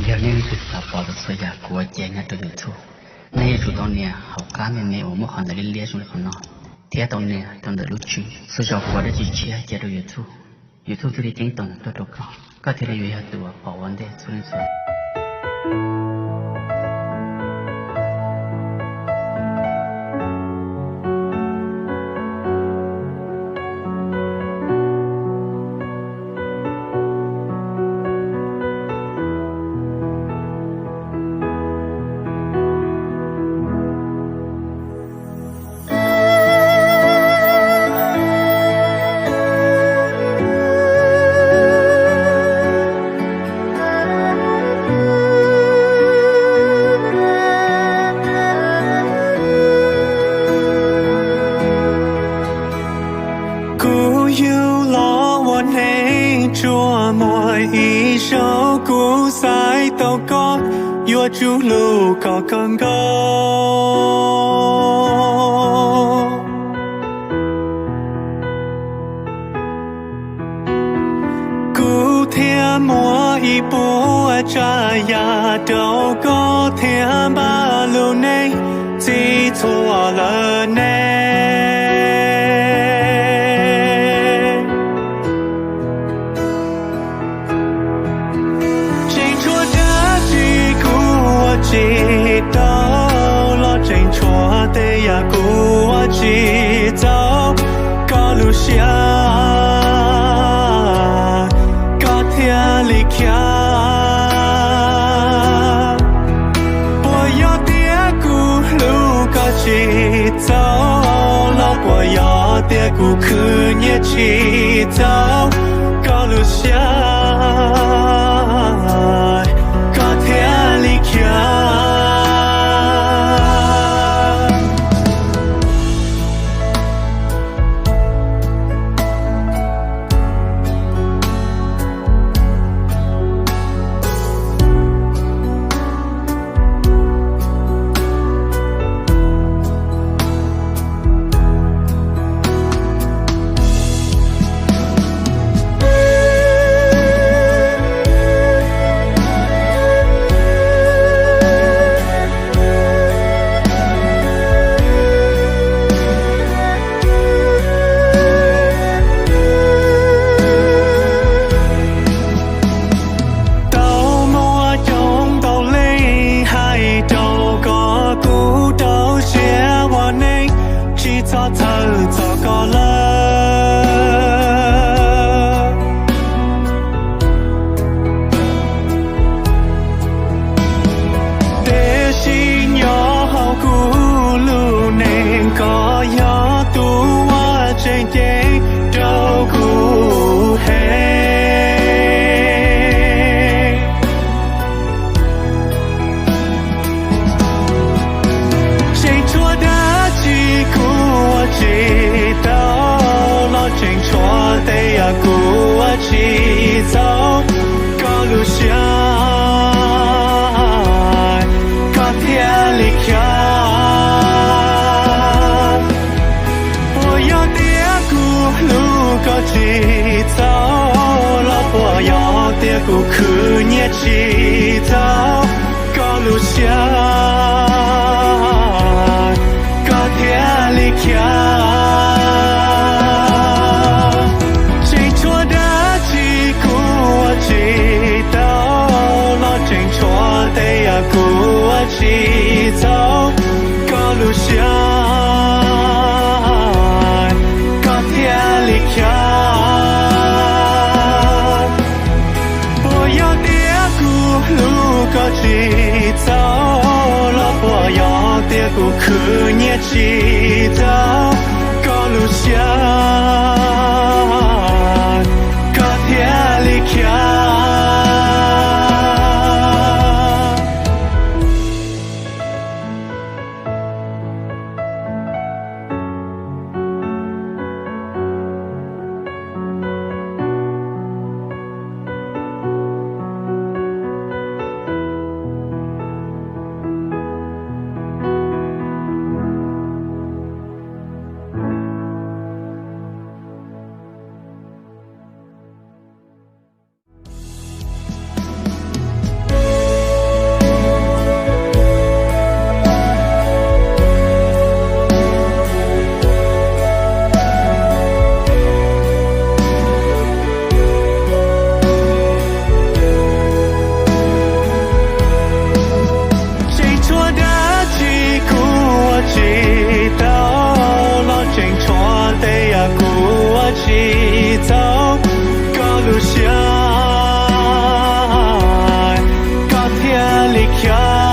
Yog nej leej twg xav pom txhua yam kuv ua ke nyob rau YouTube, nej yuav tsum tau nias hauv qab me me uas muaj qhov ntawv liab liab zoo li qhov no, thiab tau nias rau ntawm lub tswb. Txhua zaus kuv ua dab tsi tshiab cia rau YouTube, YouTube thiaj li ceeb toom tuaj rau koj, koj thiaj li yuav yog tus uas pom ua ntej txhua leej txhua Kuv yug los ua neeg tsuas muaj ib zaug, kuv xaiv tau koj, yuav tsum hlub koj kawg nkaus. Kuv thiaj muab ib puas tsav yam rau koj, thiab npaj lub neej txi txhua lawm ne. Tseem tshuav dab tsi kuv ua tsis tau los, tseem tshuav tej yam kuv ua tsis txaus koj lub siab, koj thiaj li khiav. Puas yog tias kuv hlub koj tsis txaus los, puas yog tias kuv khwv nyiaj tsis txaus koj lub siab, koj thiaj li khiav. Tau muaj coob ntau leej hais rau koj, kuv rau siab ua neej tsis txhob txhawj txog koj lawm. Tiam sis nyob hauv kuv lub neej, koj yog tus uas tseem ceeb rau kuv heev. Tseem tshuav dab tsi kuv ua tsis tau los, tseem tshuav tej yam kuv ua tsis txaus koj lub siab, koj thiaj li khiav. Puas yog tias kuv hlub koj tsis txaus los, puas yog tias kuv khwv nyiaj tsis txaus koj lub siab, koj thiaj li khiav. Tseem tshuav dab tsi kuv ua tsis tau los, tseem tshuav tej yam kuv ua tsis txaus koj lub siab, koj thiaj li khiav. Puas yog tias kuv hlub koj tsis txaus los, puas yog tias kuv khwv nyiaj tsis txaus koj lub siab, koj thiaj li khiav. khiav